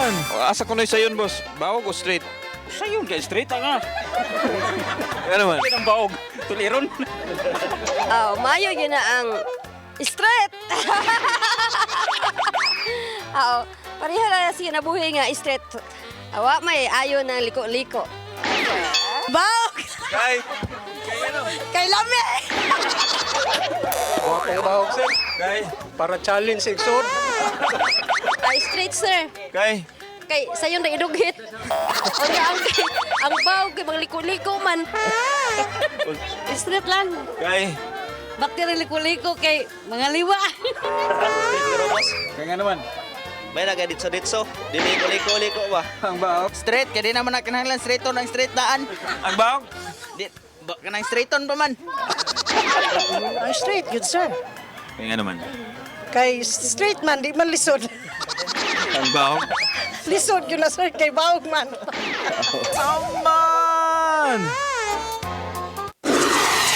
Man. Asa kuno'y sayon, boss? Baog o straight? Sayon kay straight nga. Ano man? Ang baog. Tuliron. Oh, mayo yun na ang straight. Oo, pareha na siya nabuhi nga straight. Awa may ayo ng liko-liko. Baog! Kay. Kay lami! Ang baog, sir. Kay. Para challenge igsoon. Ay, straight, sir. Kay. Kay sayon na idughit. Ang ang baog kay mga liko-liko man. Straight lang. Kay. Bakit rin liko-liko kay mga liwa? Kay nga naman. May nagaditso-ditso. Dili ko liko-liko ba? Ang baog. Straight kay di naman na kinahanglan straighton ang straight daan. Ang baog. Di ba, kanang straighton pa man. Ang straight, good sir. Kay nga naman. Kay straight man, di man lisod. Ang baog. Lisod yun na, sir, kay baog man. Aman!